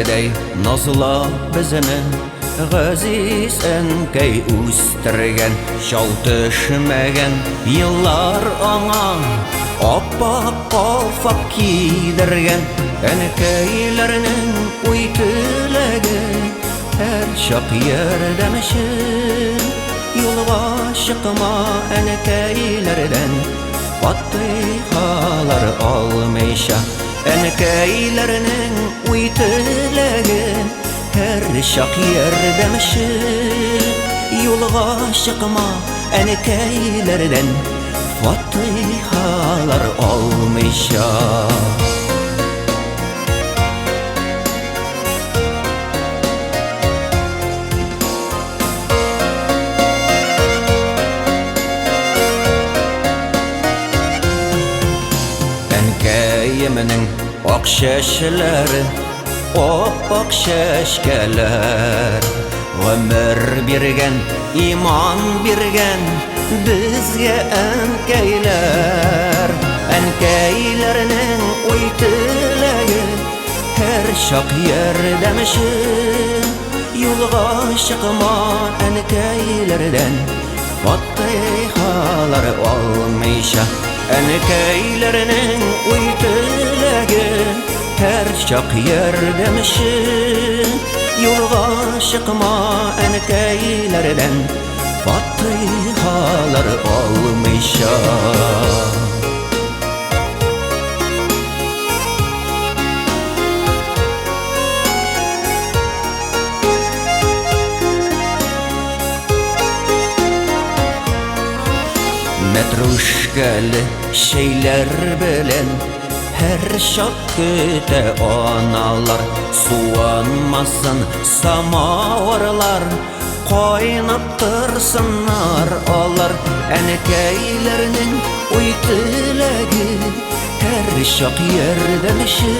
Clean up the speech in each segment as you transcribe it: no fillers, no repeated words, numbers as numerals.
Гөлләрдәй назлап безне газиз әнкәй үстергән. Чал төшмәгән еллар аңа ап-ак калфак кидергән. Әнкәйләрнең уй теләге һәрчак ярдәмче. Юлга чыкма әнкәйләрдән фатыйхалар алмыйча. Әнкәйләрнең уй теләге һәрчак ярдәмче. Юлга чыкма әнкәйләрдән фатыйхалар алмыйча. Әнкәемнең ак чәчләре, ап-ак чәчкәләр. Гомер биргән, иман биргән безгә әнкәйләр. Әнкәйләрнең уй теләге һәрчак ярдәмче. Юлга чыкма әнкәйләрдән фатыйхалар алмыйча. Әнкәйләрнең уй теләге һәрчак ярдәмче. Юлга чыкма әнкәйләрдән фатыйхалар алмыйча. Мәтрүшкәле чәйләр белән һәр чак көтә аналар. Суынмасын самавырлар, кайнап торсыннар алар. Әнкәйләрнең уй теләге һәр чак ярдәмче.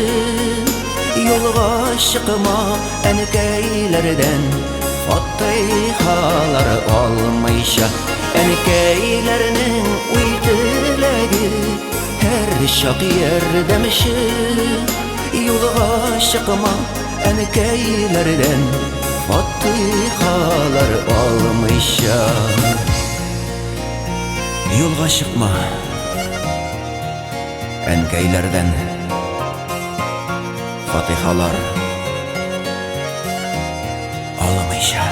Юлга чыкма әнкәйләрдән фатыйхалар алмыйча. Әнкәйләрнең уй теләге һәр чак ярдәмче. Юлга чыкма әнкәйләрдән фатыйхалар алмыйча. Юлга чыкма әнкәйләрдән фатыйхалар алмыйча.